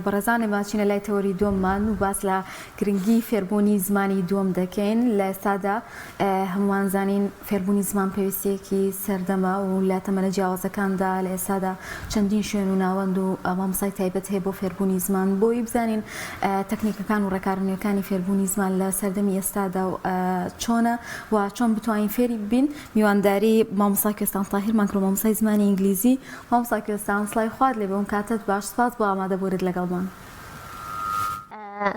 بەڕێزان ئێمە چینە لای تەوەری دووەممان و باس لە گرنگی فێربوونی زمانی دووەم دەکەین لە ئێستادا هەمووان زانین فێربوونی زمان پێویستیەکی سەردەمە و لە تەمەنە جیاوازەکاندا لە ئێستادا چەندین شوێن و ناوەند و مامۆستای تایبەت هەیە بۆ فێربوونی زمان بۆی بزانین تەکنیکەکان و ڕێکارە نوێکانی فێربوونی زمان لە سەردەمی ئێستادا و چۆنە و چۆن بتوانین فێری ببین میوانداری مامۆستا کوێستان تاهیرمان کرد مامۆستای زمانی ئینگلیزی مامۆستا کوێستان سڵاوی خوات لێبێ ئەم کاتەت باش سپاس بۆ ئامادەبوونت لەگەڵمان.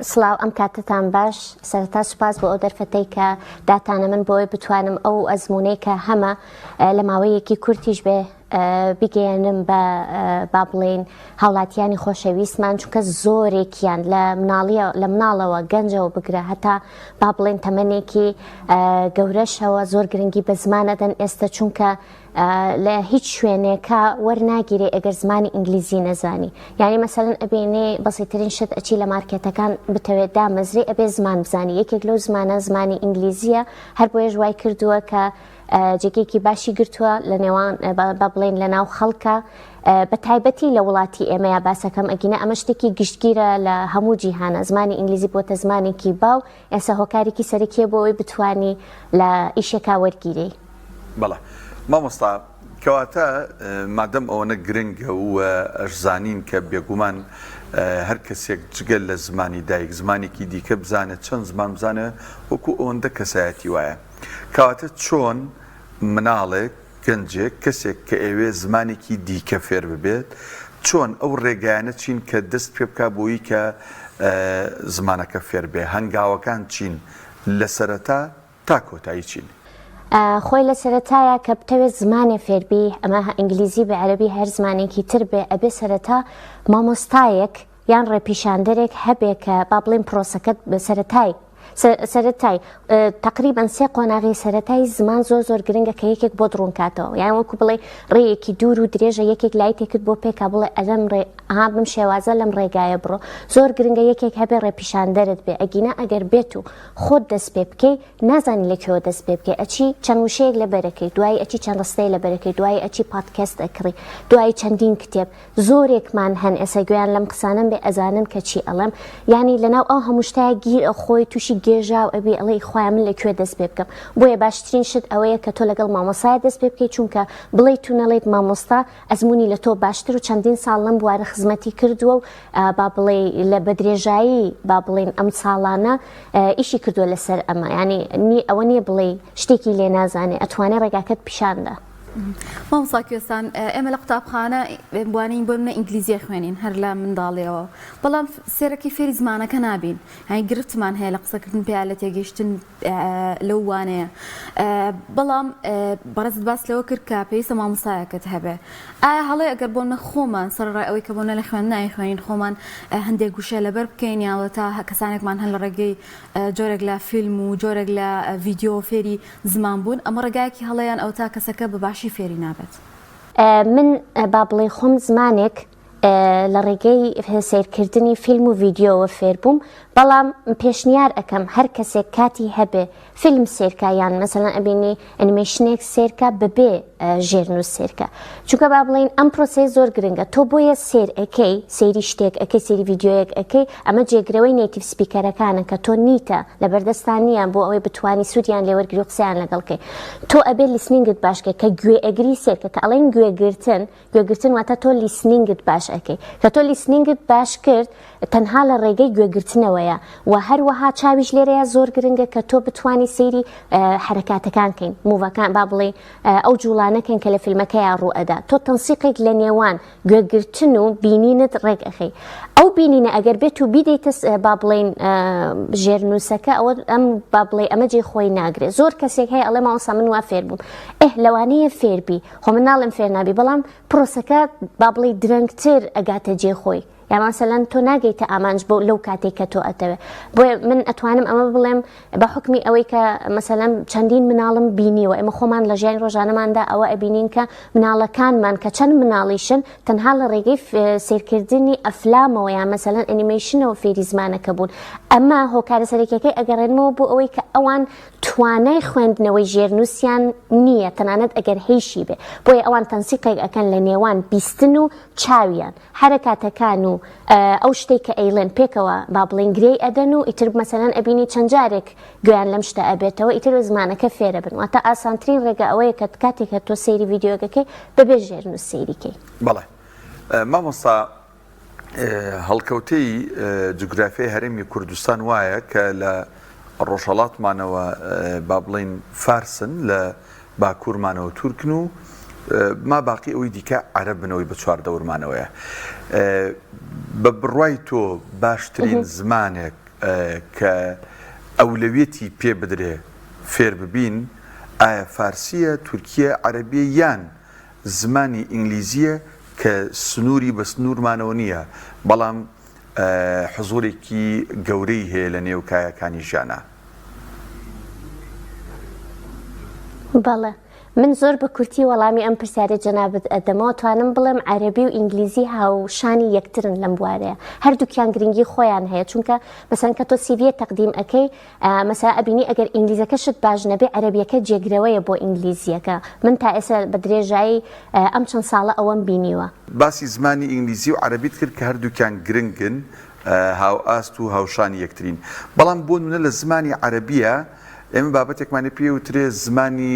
سڵاو ئەم کاتەتان باش سەرەتا سوپاس بۆ ئەو دەرفەتەی کە داتانە من بۆی بتوانم ئەو ئەزمونەی کە هەمە لە ماوەیەکی کورتیش بێ بیگەیەنم بە با بڵێین هاوڵاتیانی خۆشەویستمان چونکە زۆرێکیان لە مناڵیە لە مناڵەوە گەنجەوە بگرە هەتا با بڵێن تەمەنێکی گەورەشەوە زۆر گرنگی بە زمان ئەدەن ئێستا چونکە لە هیچ شوێنێکا وەرناگیرێ ئەگەر زمانی ئینگلیزی نەزانی یعنی مەسەلەن ئەبینێ بەسیترین شت ئەچی لە مارکێتەکان بتەوێت دامەزرێ ئەبێ زمان بزانی یەکێک لەو زمانە زمانی ئینگلیزیە هەر بۆیەش وای کردووە کە جێگەیەکی باشی گرتووە لە نێوان با بڵێین لە ناو خەڵکە بە تایبەتی لە وڵاتی ئێمەیا باسەکەم ئەگینە ئەمە شتێکی گشتگیرە لە هەموو جیهانە زمانی ئینگلیزی بۆتە زمانێکی باو ئێستا هۆکارێکی سەرەکیە بۆ ئەوەی بتانی لە ئیشێکا وەرگیری. بەڵێ مامۆستا کەواتە مادەم ئەوەنە گرنگە و ئەشزانین کە بێگومان هەر کەسێک جگە لە زمانی دایک زمانێکی دیکە بزانێت چەند زمان بزانێت وەکو ئەوەندە کەسایەتی وایە کەواتە چۆن مناڵێک، گەنجێک، کەسێک کە ئەیەوێ زمانێکی دیکە فێر ببێت، چۆن ئەو ڕێگایانە چین کە دەست پێ بکا بۆی کە زمانەکە فێر بێ؟ هەنگاوەکان چین لە سەرەتا تا کۆتایی چین؟ خۆی لە سەرەتایا کە بتەوێ زمانێ فێر بی ئەمە ئینگلیزی بێ عەرەبی هەر زمانێکی تر بێ ئەبێ سەرەتا مامۆستایەک یان ڕێپیشاندەرێک هەبێ کە با بڵێین پرۆسەکەت سەرەتای سەرەتای تقریبا سێ قۆناغی سەرەتای زمان زۆر زۆر گرنگە کە یەکێک بۆت ڕوونکاتەوە یان وەکو بڵێ ڕێیەکی دوور و درێژە یەکێک لایتێکت بۆ پێکا بڵێ ئەلەم ڕێ ئەها بم شێوازە لەم ڕێگایە بڕۆ زۆر گرنگە یەکێک هەبێ ڕێپیشاندەرت بێ ئەگینا ئەگەر بێت و خۆت دەست پێ بکەی نازانی لە کوێوە دەست پێ بکەی ئەچی چەند وشەیەک لەبەرەکەی دوایی ئەچی چەند ڕستەیە لەبەرەکەی دوایی ئەچی پادکەست ئەکڕی دوایی چەندین کتێب زۆرێکمان هەن ئێستا گوێیان لەم قسانەم بێ ئەزانن کە چی ئەڵێم یانی لەناو ئەو هەموو شتایە گیر ئەخۆی تووشی گێژاو ئەبی ئەڵێی خوایە من لە کوێ دەست پێ بکەم بۆیە باشترین شت ئەوەیە کە تۆ لەگەڵ مامۆستایە دەست پێ بکەی چونکە بڵێیت و نەڵێیت مامۆستا ئەزموونی لە تۆ باشتر و چەندین ساڵ لەم بوارە خزمەتی کردووە و با بڵێی لە بەدرێژایی با بڵێین ئەم ساڵانە ئیشی کردووە لەسەر ئەمە یانی ئەوە نییە بڵێی شتێکی لێ نازانێ ئەتوانێ ڕێگاکەت پیشان دا. مامۆستا کوێستان ئێمە لە قوتابخانە وانەی بۆ نمونە ئینگلیزیە خوێنین هەر لە منداڵیەوە بەڵام سێرەکی فێری زمانەکە نابین یانی گرفتمان هەیە لە قسەکردن پێیا لە تێگەیشتن لەو وانەیە بەڵام بەڕێزت باس لەوە کرد کە پێویستە مامۆستایەکت هەبێ ئایا هەڵەیە ئەگەر بۆ نمونە خۆمان سەرەڕای ئەوەی کە بۆ نمونە لە خوێندن ئەیخوێنین خۆمان هەندێک وشە لەبەر بکەین یان تا کەسانێکمان هەن لە ڕێگەی جۆرێک لە فیلم و جۆرێک لە ڤیدیۆ فێری زمان بوون ئەمە ڕێگایەکی هەڵەیە یان ئەوەتا کەسەکە بە باشی فێری نابێت؟ من با بڵێی خۆم زمانێک لە ڕێگەی سەیرکردنی فیلم و ڤیدیۆوە فێر بووم بەڵام پێشنیار ئەکەم هەر کەسێک کاتی هەبێ فیلم سێرکە یان مەسەلەن ئەبینی ئەنیمەیشنێک سێرکە بەبێ ژێرنووس سێرکە چونکە با بڵین ئەم پرۆسەیە زۆر گرنگە تۆ بۆیە سێر ئەەکەی سەیری شتێک ئەەکەی سەیری ڤیدیۆیەک ئەەکەی ئەمە جێگرەوەی native speaker ەکانە کە تۆ نیتە لەبەردەستان نییە بۆ ئەوەی بتانی سوودیان لێوەرگری و قسەیان لەگەڵکەی تۆ ئەبێ listening ت باشکە کە گوێ ئەگری سێرکە کە ئەڵێن گوێگرتن گوێگرتن واتە تۆ listening ت باش ئەکەی کە تۆ listening ت باش کرد تەنها لە ڕێگەی گوێگرتنەوەیە و هەروەها چاویش لێرەیە زۆر گرنگە کە تۆ بتانی سەیری حرکاتەکان کەین move ەکان با بڵێ ئەو جوڵانەکەن کە لە فیلمەکەیا ڕوو ئەدا تۆ تەنسیقێک لە نێوان گوێگرتن و بینینت ڕێک ئەخەی ئەو بینینە ئەگەر بێت و بیدەیتە با بڵێین ژێرنووسەکە ئەوە ئەم با بڵێ ئەمە جێ خۆی ناگرێت زۆر کەسێک هەیە ئەڵێ مامۆستا من وا فێر بووم ئێه لەوانەیە فێربی خۆ من ناڵێم فێر نابی بەڵام پرۆسەکە با بڵێی درەنگتر ئەگاتە جێ خۆی یا ماسەلەن تۆ ناگەیتە ئامانج بۆ لەو کاتێک کە تۆ ئەتەوێ بۆیە من ئەتوانم ئەمە بڵێم بە حکمی ئەوەی کە مەسەلەن چەندین مناڵم بینیوە ئێمە خۆمان لە ژیانی ڕۆژانەماندا ئەوە ئەبینین کە مناڵەکانمان کە چەند مناڵیشن تەنها لە ڕێگەی سیرکردنی ئەفلامەوە یا مەسەلەن ئەنیمەیشنەوە فێری زمانەکە بوون ئەمە هۆکارە سەرەکیەکەی ئەگەڕێنمەوە بۆ ئەوەی کە ئەوان توانای خوێندنەوەی ژێرنووسیان نییە تەنانەت ئەگەر هەیشی بێ بۆیە ئەوان تەنسیقێک ئەکەن لە نێوان بیستن و چاویان حەرەکاتەکان و. و ئەو شتەی کە ئەیڵێن پێکەوە با بڵێین گرێی ئەدەن و ئیتر مەسەلەن ئەبینی چەند جارێک گوێیان لەم شتە ئەبێتەوە ئیتر بە زمانەکە فێرەبن واتە ئاسانترین ڕێگە ئەوەیە کە کاتێک کە تۆ سەیری ڤیدیۆکەکەی بەبێ ژێرنووس سەیری کەی. بەڵێ مامۆستا هەڵکەوتەی جوگرافیای هەرێمی کوردستان وایە کە لە ڕۆژهەڵاتمانەوە با بڵێین فارسن لە باکوورمانەوە تورکن و ما باقی ئەوەی دیکە عەرەبن ئەوەی بە چواردەورمانەوەیە بە بڕوای تۆ باشترین زمانێک کە ئەولەویەتی پێ بدرێ فێر ببین ئایا فارسیە تورکیە عەرەبیە یان زمانی ئینگلیزیە کە سنووری بە سنوورمانەوە نییە بەڵام حزوورێکی گەورەی هەیە لە نێو کایەکانی ژیانا. بەڵێ. من زۆر بە کورتی وەڵامی ئەم پرسیارەی جەنابت ئەدەمەوە، توانم بڵێم عەرەبی و ئینگلیزی هاوشانی یەکترن لەم بوارەیە. هەردووکیان گرنگی خۆیان هەیە، چونکە مەسەلەن کە تۆ سیڤیە تەقدیم ئەکەی، مەسەلەن ئەبینی ئەگەر ئینگلیزەکەشت باش نەبێ عەرەبیەکە جێگرەوەیە بۆ ئینگلیزیەکە. من تا ئێستا بە درێژایی ئەم چەند ساڵە ئەوەم بینیوە. باسی زمانی ئینگلیزی و عەرەبیت کرد کە هەردووکیان گرنگن، هاوئاست و هاوشانی یەکترین. بەڵام بۆ نمونە لە زمانی عەرەبییە ئێمە بابەتێکمان هەیە پێی وترێ زمانی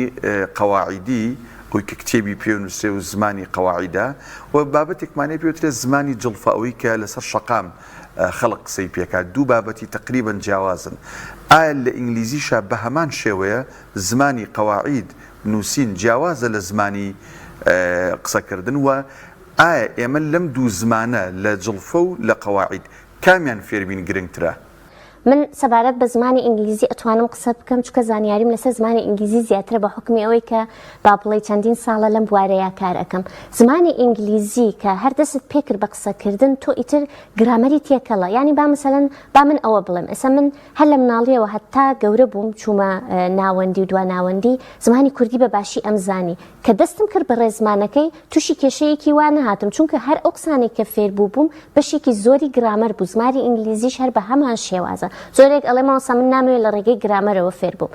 قەواعیدی، ئەوەی کە کتێبی پێ نووسرێ و زمانی قەواعیدە و بابەتێکمان هەیە پێی وترێ زمانی جڵفە ئەوەی کە لەسەر شەقام خەڵک قسەی پێکات، دوو بابەتی تەقریبەن جیاوازن. ئایا لە ئینگلیزیشا بە هەمان شێوەیە زمانی قەواعید نووسین جیاوازە لە زمانی قسەکردن و ئایا ئێمە لەم دوو زمانە لە جڵفە و لە قەواعید کامیان فێربین گرنگترە؟ من سەبارەت بە زمانی ئینگلیزی ئەتوانم قسە بکەم چونکە زانیاریم لەسەر زمانی ئینگلیزی زیاترە بە حوکمی ئەوەی کە با بڵێی چەندین ساڵە لەم بوارەیا کار ئەکەم زمانی ئینگلیزی کە هەر دەست پێکرد بە قسەکردن تۆ ئیتر گرامەری تێکەڵە یانی با مەسەلەن با من ئەوە بڵێم ئێستا من هەر لە مناڵیەوە هەتا گەورە بووم چوومە ناوەندی و دوا ناوەندی زمانی کوردی بە باشی ئەمزانی کە دەستم کرد بە ڕێزمانەکەی تووشی کێشەیەکی وا نەهاتم چونکە هەر ئەو قسانەی کە فێر بوو بووم بەشێکی زۆری گرامەر بوو زمانی ئینگلیزیش هەر بە هەمان شێوازە زۆرێک ئەڵێ مامۆستا من نامەوێت لە ڕێگەی گرامەرەوە فێر بووم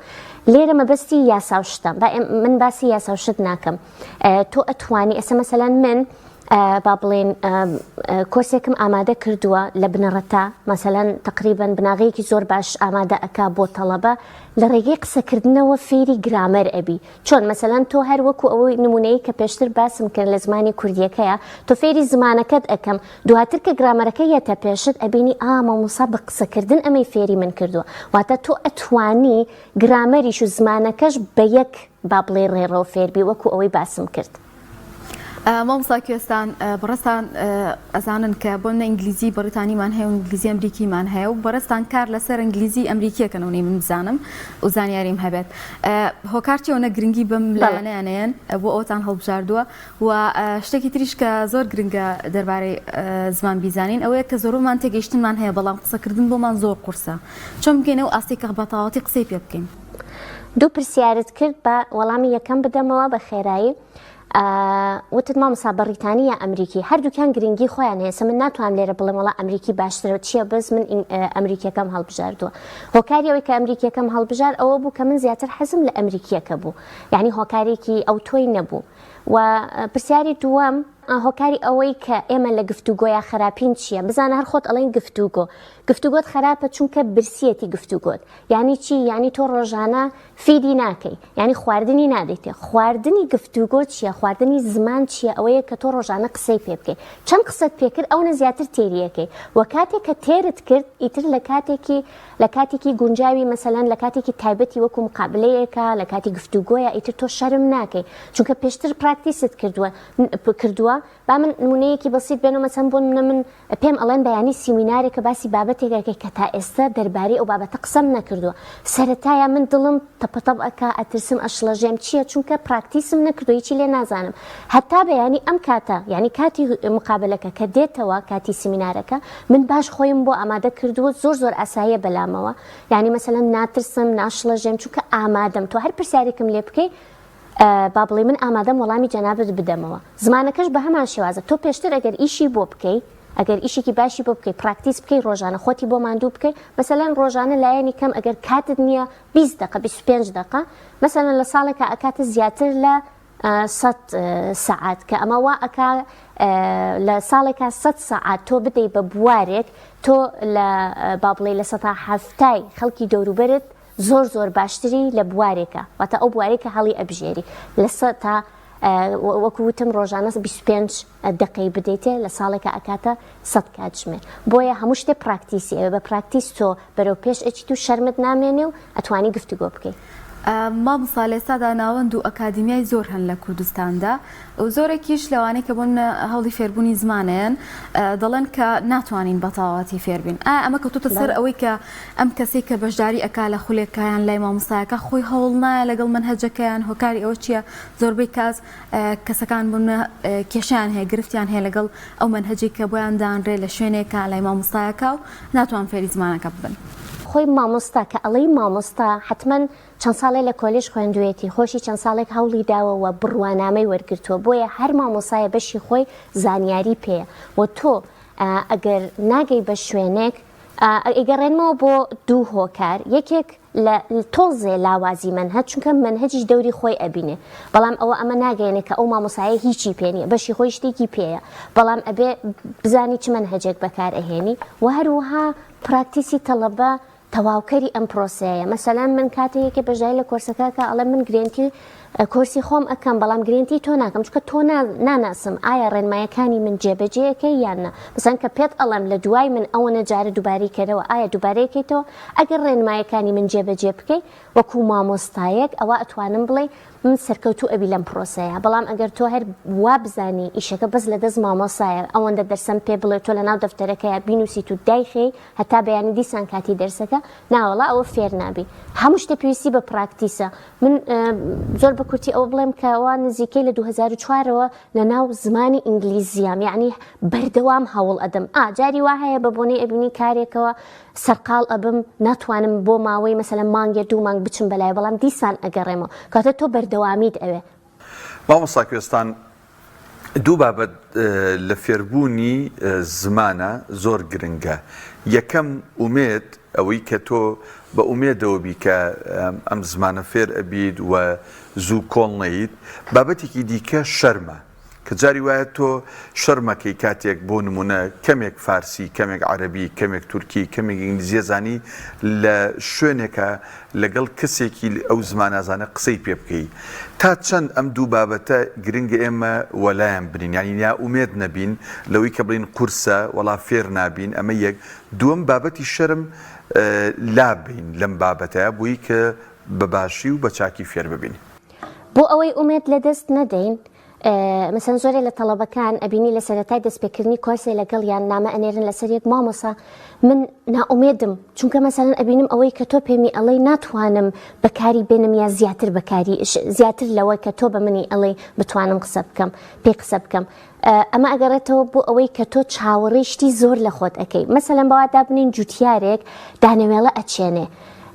لێرە مەبەستی یاسا و شتە با من باسی یاسا و شت ناکەم تۆ ئەتوانی ئێستا مەسەلەن من با بڵێن کۆرسێکم ئامادە کردووە لە بنەڕەتا مەسەلەن تقریبن بناغەیەکی زۆر باش ئامادە ئەک بۆ تەڵەبە لە ڕێگەی قسەکردنەوە فێری گرامەر ئەبی چۆن مەسەلەن تۆ هەر وەکو ئەوەی نمونەیی کە پێشتر باسم کرد لە زمانی کوردیەکەیا تۆ فێری زمانەکەت ئەکەم دواتر کە گرامەرەکە یەتە پێشت ئەبینی ئا مامۆسا بە قسەکردن ئەمەی فێری من کردووە واتە تۆ ئەتوانی گرامەریش و زمانەکەش بە یەک با بڵێی ڕێڕەو فێربی وەکو ئەوەی باسم کرد. مامۆستا کوێستان بەڕێزتان ئەزانن کە بۆ نە ئینگلیزی بەڕیتانیمان هەیە و ئینگلیزی ئەمریکیمان هەیە و بەڕێزتان کار لەسەر ئینگلیزی ئەمریکیەکەن ئەوەی من بزانم و زانیاریم هەبێت هۆکار چیە ئەوەنە گرنگی بەم لایەنەیانەیەن بۆ ئەوتان هەڵبژاردووە و شتێکی تریش کە زۆر گرنگە دەربارەی زمان بیزانین ئەوەیە کە زۆربەمان تێگەیشتنمان هەیە بەڵام قسەکردن بۆمان زۆر قورسە چۆن بگەینە ئەو ئاستەی کە بەتەواوەتی قسەی پێ بکەین؟ دوو پرسیارت کرد با وەڵامی یەکەم بدەمەوە بە خێرایی وتت مامۆستا بەڕیتانی یا ئەمریکی هەردووکیان گرنگی خۆیان هەیە سە من ناتوانم لێرە بڵێم وەڵا ئەمریکی باشترە چییە بەس من ئەمریکیەکەم هەڵبژاردووە هۆکاری ئەوەی کە ئەمریکیەکەم هەڵبژار ئەوە بوو کە من زیاتر حەزم لە ئەمریکیەکە بوو یعنی هۆکارێکی ئەو تۆی نەبوو و پرسیاری دووەم هۆکاری ئەوەی کە ئێمە لە گفتوگۆیا خراپین چییە بزانە هەر خۆت ئەڵێن گفتوگۆ گفتوگۆت خراپە چونکە برسیەتی گفتوگۆت یانی چی یانی تۆ ڕۆژانە feed ی ناکەی یانی خواردنی نادەیتێ خواردنی گفتوگۆ چییە خواردنی زمان چییە ئەوەیە کە تۆ ڕۆژانە قسەی پێ بکەی چەند قسەت پێ کرد ئەونە زیاتر تێریەکەی و کاتێک کە تێرت کرد ئیتر لە کاتێکی لە کاتێکی گونجاوی مەسەلەن لە کاتێکی تایبەتی وەکو مقابلەیەکە لە کاتی گفتوگۆیە ئیتر تۆ شەرم ناکەی چونکە پێشتر practice ت کردووە کردووە با من نمونەیەکی بەسیت بێنم مەسەن بۆ نمونە من پێم ئەڵێن بەیانی سیمینارێکە باسی بابەتێک ئەکەی کە تا ئێستا دەربارەی ئەو بابەتە قسەم نەکردووە سەرەتایە من دڵم تەپەتەپ ئەکا ئەترسم ئەشڵەژێم چییە چونکە practice م نەکردووە هیچی لێ نازانم هەتا بەیانی ئەم کاتە یعنی کاتی مقابلەکە کە دێتەوە کاتی سیمینارەکە من باش خۆیم بۆ ئامادە کردووە زۆر زۆر ئاساییە بەلامەوە یعنی مەسەلەن ناترسم ناشڵەژێم چونکە ئامادەم تۆ هەر پرسیارێکم لێ بکەی با بڵێی من ئامادەم وەڵامی جەنابت بدەمەوە. زمانەکەش بە هەمان شێوازە، تۆ پێشتر ئەگەر ئیشی بۆ بکەی، ئەگەر ئیشێکی باشی بۆ بکەی، practice بکەی ڕۆژانە، خۆتی بۆ ماندوو بکەی، مەسەلەن ڕۆژانە لایەنی کەم ئەگەر کاتت نییە 20 دەقە، 25 دەقە، مەسەلەن لە ساڵێکا ئەکاتە زیاتر لە سەد سەعات، کە ئەمە وا ئەکا. لە ساڵێکا سەد سەعات تۆ بدەی بە بوارێک تۆ لە با بڵێی لە سەتا حەفتای خەڵکی دەوروبەرت زۆر زۆر باشتری لە بوارێکە واتە ئەو بوارەی کە هەڵی ئەبژێری لە سەتا وەکو وتم ڕۆژانە 25 دقەی بدەیتێ لە ساڵێکا ئەکاتە 100 کاتژمێر بۆیە هەموو شتێ پراکتیسی ئەوێ بە پراکتیس تۆ بەرەو پێش ئەچیت و شەرمت نامێنێ و ئەتوانی گفتوگۆ بکەی. مامۆستا لە ئێستادا ناوەند و ئەکادیمیای زۆر هەن لە کوردستاندا و زۆرێکیش لەوانەی کە بۆ نمونە هەوڵی فێربوونی زمانەیەن دەڵێن کە ناتوانین بە تەواوەتی فێربین ئایا ئەمە کەوتۆتە سەر ئەوەی کە ئەم کەسەی کە بەشداری ئەکا لە خولێکا یان لای مامۆستایەکە خۆی هەوڵ نایە لەگەڵ مەنهەجەکەیان هۆکاری ئەوە چییە زۆربەی کاس کەسەکان بۆ نمونە کێشەیان هەیە گرفتیان هەیە لەگەڵ ئەو مەنهەجەی کە بۆیان دانرێ لە شوێنێکا لای مامۆستایەکە و ناتوان فێری زمانەکە ببن. خۆی مامۆستا کە ئەڵێی مامۆستا حەتمەن چەند ساڵێ لە کۆلێژ خوێندوویەتی خۆشی چەند ساڵێک هەوڵی داوە و بڕوانامەی وەرگرتووە بۆیە هەر مامۆسایە بەشی خۆی زانیاری پێیە و تۆ ئەگەر ناگەی بە شوێنێک ئەیگەڕێنمەوە بۆ دوو هۆکار یەکێک لە تۆزێ لاوازی مەنهەج چونکە مەنهەجیش دەوری خۆی ئەبینێ بەڵام ئەوە ئەمە ناگەیەنێ کە ئەو مامۆسایە هیچی پێ نییە بەشی خۆی شتێکی پێیە بەڵام ئەبێ بزانی چ مەنهەجێک بەکار ئەهێنی و هەروەها پراکتیسی تەڵەبە تەواوکەری ئەم پرۆسەیە مەسەلەن من کاتێ یەکێ بەشداری لە کۆرسەکە کە ئەڵێ من گرێنتی کۆرسی خۆم ئەکەم بەڵام گرێنتی تۆ ناکەم چونکە تۆ ناناسم ئایا ڕێنمایەکانی من جێبەجێ ئەکەی یان نا مەسەلەن کە پێت ئەڵێم لە دوای من ئەوەنە جارە دووبارەی کەرەوە ئایا دووبارەی ئەکەیتەوە ئەگەر ڕێنمایەکانی من جێبەجێ بکەی وەکو مامۆستایەک ئەوا ئەتوانم بڵێ من سەرکەوتوو ئەبی لەم پرۆسەیە بەڵام ئەگەر تۆ هەر وا بزانی ئیشەکە بەس لە دەست مامۆسایە ئەوەندە دەرسەم پێ بڵێ تۆ لە ناو دەفتەرەکەیا بینوسیت و دایخێی هەتا بەیانی دیسان کاتی دەرسەکە ناوەڵا ئەوە فێر نابی هەموو شتێ پێویستی بە پراکتیسە من زۆر بە کورتی ئەوە بڵێم کەوا نزیکەی لە 2004ەوە لە ناو زمانی ئینگلیزیام یعنی بەردەوام هەوڵ ئەدەم ئا جاری وا هەیە بە بۆنەی ئەبینی کارێکەوە سەرقاڵ ئەبم ناتوانم بۆ ماوەی مەسەلەن مانگێ دوو مانگ بچم بەلای بەڵام دیسان ئەگەڕێمەوە کەواتە تۆ بەردەوامیت ئەوێ. مامۆستا کوێستان دوو بابەت لە فێربوونی زمانە زۆر گرنگە یەکەم ئومێد ئەوەی کە تۆ بە ئومێدەوە بی کە ئەم زمانە فێر ئەبیت و زوو کۆڵ نەیت بابەتێکی دیکە شەرمە کە جاری وایە تۆ شەرمەکەی کاتێک بۆ نمونە کەمێک فارسی کەمێک عەرەبی کەمێک تورکی کەمێک ئینگلیزیە زانی لە شوێنێکا لەگەڵ کەسێکی ئەو زمانازانە قسەی پێ بکەی تا چەند ئەم دوو بابەتە گرنگە ئێمە وەلایان بنین یانی نائومێد نەبین لەوەی کە بڵێین قورسە وەڵا فێر نابین ئەمە یەک دووەم بابەتی شەرم لابەین لەم بابەتە بۆی کە بە باشی و بە چاکی فێر ببین. بۆ ئەوەی ئومێد لەدەست نەدەین مەسەن زۆرێ لە تەڵەبەکان ئەبینی لە سەرەتای دەستپێکردنی کۆرسێ لەگەڵیان نامە ئەنێرن لەسەر یەک مامۆسا من نائومێدم چونکە مەسەلەن ئەبینم ئەوەی کە تۆ پێمی ئەڵێی ناتوانم بەکاری بێنم یا زیاتر بەکاری زیاتر لەوە کە تۆ بە منی ئەڵێی بتوانم قسە بکەم پێی قسە بکەم ئەمە ئەگەڕێتەوە بۆ ئەوەی کە تۆ چاوەڕێی شتی زۆر لە خۆت ئەەکەی مەسەلەن باوا دابنین جوتیارێک دانەوێڵە ئەچێنێ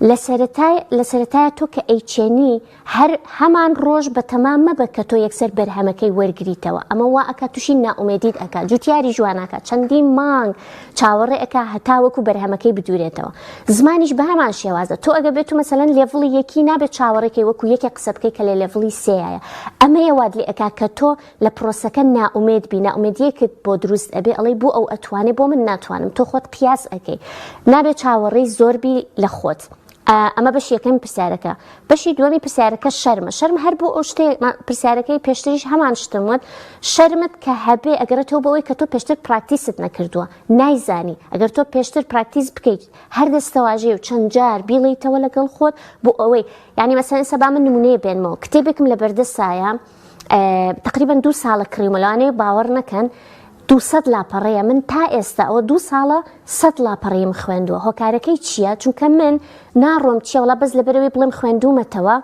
لە سەرەتای لە سەرەتایە تۆ کە ئەیچێنی هەر هەمان ڕۆژ بەتەما مەبە کە تۆ یەکسەر بەرهەمەکەی وەرگریتەوە ئەمە وا ئەکا توشی نائومێدیت ئەکا جوتیاریش وا ناکا چەندین مانگ چاوەڕێ ئەکا هەتاوەکو بەرهەمەکەی بدورێتەوە زمانیش بە هەمان شێوازە تۆ ئەگە بێتو مەسەلەن لێڤڵی یەکی نابێت چاوەڕێکەی وەکو یەکێک قسە بکەی کە لە لێڤڵی سێیایە ئەمەیە وات لێ ئەکا کە تۆ لە پرۆسەکە نائومێد بی نائومێدیەکت بۆ دروست ئەبێ ئەڵێی بۆ ئەو ئەتوانێ بۆ من ناتوانم تۆ خۆت قیاس ئەکەی نابێ چاوەڕێی زۆر بی لە خۆت ئەمە بەشی یەکەمی پرسیارەکە بەشی دووەمی پرسیارەکە شەرمە شەرم هەر بۆ ئەو شتێ پرسیارەکەی پێشتریش هەمان شتم وت شەرمت کە هەبێ ئەگەرێتەوە بۆ ئەوەی کە تۆ پێشتر پراکتیست نەکردووە نایزانی ئەگەر تۆ پێشتر پراکتیس بکەیت هەر دەستەواژەی و چەند جار بیڵێیتەوە لەگەڵ خۆت بۆ ئەوەی یعنی مەسەلەن ئێستا با من نمونەیە بێنمەوە کتێبێکم لە بەردەستایە تقریبا دوو ساڵە کڕیومە لەوانەیە باوەڕ نەکەن 200 لاپەڕەیە من تا ئێستا ئەوە دوو ساڵە سەد لاپەڕەیم خوێندووە هۆکارەکەی چییە چونکە من ناڕۆم چیە وڵا بەس لەبەرەوەی بڵێم خوێندوومەتەوە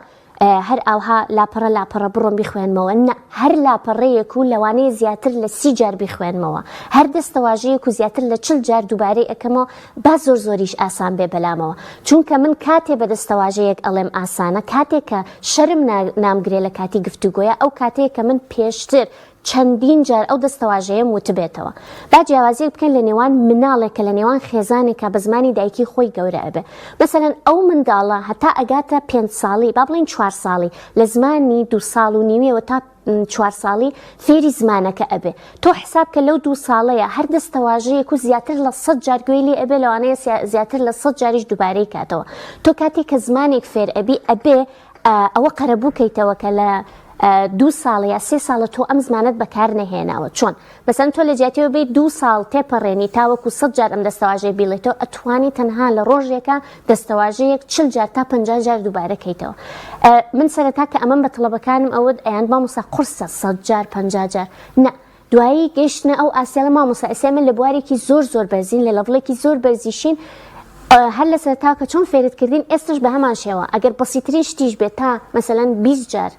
هەر ئاوها لاپەڕە لاپەڕە بڕۆم بیخوێنمەوە نە هەر لاپەڕەیەک و لەوانەیە زیاتر لە سی جار بیخوێنمەوە هەر دەستەواژەیەک و زیاتر لە چل جار دووبارەی ئەکەمەوە با زۆر زۆریش ئاسان بێ بەلامەوە چونکە من کاتێ بە دەستەواژەیەک ئەڵێم ئاسانە کاتێک کە شەرم نامگرێ لە کاتی گفتوگۆیا ئەو کاتەیە کە من پێشتر. چەندین جار ئەو دەستەواژەیەم وتبێتەوە. با جیاوازیەک بکەین لە نێوان مناڵێک کە لە نێوان خێزانێکا بە زمانی دایکی خۆی گەورە ئەبێ. مەسەلەن ئەو منداڵە هەتا ئەگاتە پێنج ساڵی، با بڵێین چوار ساڵی، لە زمانی دوو ساڵ و نیویەوە تا چوار ساڵی فێری زمانەکە ئەبێ. تۆ حساب کە لەو دوو ساڵەیا هەر دەستەواژەیەک و زیاتر لە سەد جار گوێی لێ ئەبێ لەوانەیە زیاتر لە سەد جاریش دووبارەی کاتەوە. تۆ کاتێک کە زمانێک فێر ئەبی ئەبێ ئەوە قەرەبوو کەیتەوە کە لە دوو ساڵە یا سێ ساڵە تۆ ئەم زمانەت بەکار نەهێناوە چۆن مەسەن تۆ لە جیاتیەوە بێ دوو ساڵ تێپەڕێنی تاوەکو سەد جار ئەم دەستەواژەیە بیڵێتەوە ئەتوانی تەنها لە ڕۆژێکا دەستەواژەیەک چل جار تا پەنجا جار دووبارە کەیتەوە من سەرەتا کە ئەمەم بە تەڵەبەکانم ئەوت ئەیان مامۆستا قورسە سەد جار پەنجا جار نا دوایی گەیشتنە ئەو ئاستەی مامۆستا ئێستا ئێمە لە بوارێکی زۆر زۆر بەرزین لە level ێکی زۆر بەرزیشین هەر لە سەرەتاوە کە چۆن فێرت کردین ئێستش بە هەمان شێوە ئەگەر بەسیترین شتیش بێت تا مەسەلەن 20 جار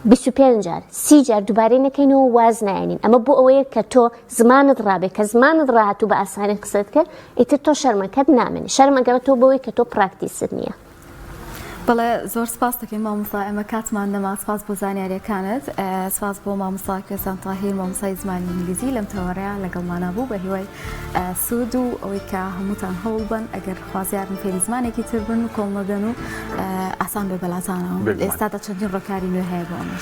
25 جار سی جار دووبارەی نەکەینەوە واز نایەنین ئەمە بۆ ئەوەیە کە تۆ زمانت ڕابێ کە زمانت ڕاهات و بە ئاسانی قسەت کرد ئیتر تۆ شەرمەکەت نامێنێ شەرم ئەگەڕێتەوە بەوەی کە تۆ practice ت نییە. بەڵێ زۆر سپاس دەکەین مامۆستا ئێمە کاتمان نەما سپاس بۆ زانیاریەکانت سپاس بۆ مامۆستا کوێستان تاهیر مامۆستای زمانی ئینگلیزی لەم تەوەرەیە لەگەڵمانا بوو بە هیوای سوود و ئەوەی کە هەمووتان هەوڵ بن ئەگەر خوازیارن فێری زمانێکی تر بن و کۆڵ نەدەن و ئاسان بێ بەلاتانەوە ئێستادا چەندین ڕێکاری نوێ هەیە بۆ ئەمەش.